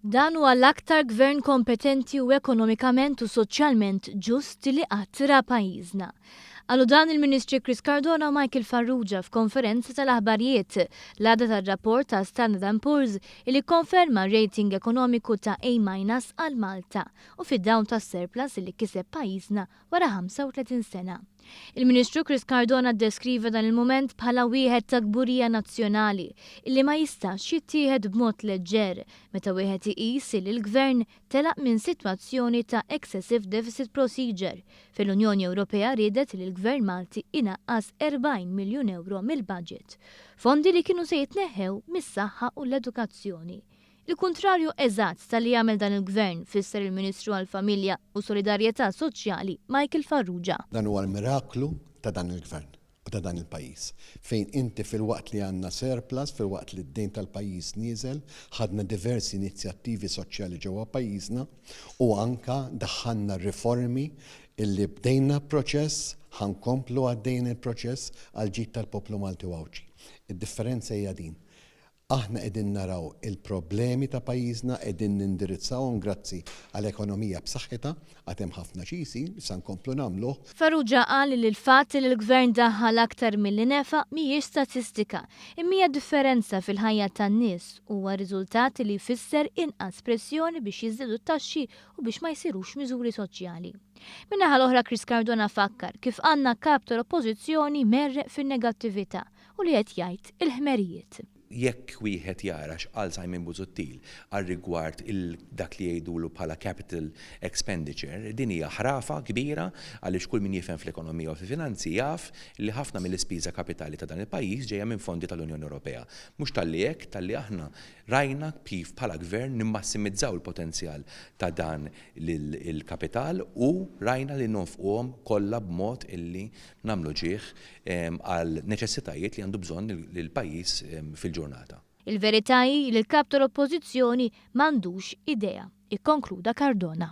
Dan huwa l-aktar gvern kompetenti u ekonomikament u soċjalment ġust li qatt ra pajjiżna. Qalu dan il-Ministri Chris Cardona u Michael Farrugia f'konferenza tal-aħbarijiet l-għada tar-rapport ta' Standard and Poor's li kkonferma rating ekonomiku ta' A minus għal Malta u fid-dawl tas-surplus li kiseb pajjiżna wara 35 sena. Il-Ministru Chris Cardona ddeskriva dan il-mument bħala wieħed ta' kburija nazzjonali illi ma jistax jittieħed b'mod leġġer meta wieħed iqis illi l-Gvern telaq minn sitwazzjoni ta' excessive deficit procedure fejn l-Unjoni Ewropea riedet li l-Gvern Malti inaqqas 40 miljun ewro mill-budget, fondi li kienu se jitneħħew mis-saħħa u l-edukazzjoni. Il-kuntrarju eżatt ta' li għamel dan il-Gvern, fisser il-Ministru għall-Familja u Solidarjetà Soċjali Michael Farrugia. Dan huwa l-miraklu ta' dan il-Gvern u ta' dan il-pajjiż, fejn inti filwaqt li għandna surplus, filwaqt li d-dejn tal-pajjiż nieżel, ħadna diversi inizjattivi soċjali ġewwa pajjiżna u anke daħħalna riformi illi bdejna proċess, ħa nkomplu għaddejjin il-proċess għall-ġid tal-poplu Malti u Għawdxi. Id-differenza hija din. Aħna qegħdin naraw il-problemi ta' pajjiżna, qegħdin nindirizzawhom grazzi għal ekonomija b'saħħitha, għad hemm ħafna xi jsir, issa nkomplu nagħmluh. Farrugia qal li l-fatt li l-Gvern daħħal aktar milli nefaq mhijiex statistika, imma hija differenza fil-ħajja tan-nies u huwa riżultat li jfisser inqas pressjoni biex jiżdiedu t-taxxi u biex ma jsirux miżuri soċjali. Min-naħa l-oħra Chris Cardona fakkar kif għandna Kap tal-Oppożizzjoni mgħerreq fin-negattività u li qed jgħid il-ħmerijiet. Jekk wieħed jara x'qal Simon Busuttil għal rigward il dak li jgħidulu bħala capital expenditure, din hija ħrafa kbira għaliex kull min jifhem fl-ekonomija u fil-finanzi jaf li ħafna mill-ispiża kapitali ta' dan il-pajjiż ġejja minn fondi tal-Unjoni Ewropea. Mhux talli hekk, talli aħna rajna kif bħala gvern nimmassimizzaw il-potenzjal ta' dan il-kapital u rajna li nonfquhom kollha b'mod illi nagħmlu ġieħ għal neċessitajiet li għandu bżonn il-pajjiż fil-ġurnata. Il-verità hi li l-Kap tal-Oppożizzjoni m'għandux idea, ikkonkluda Cardona.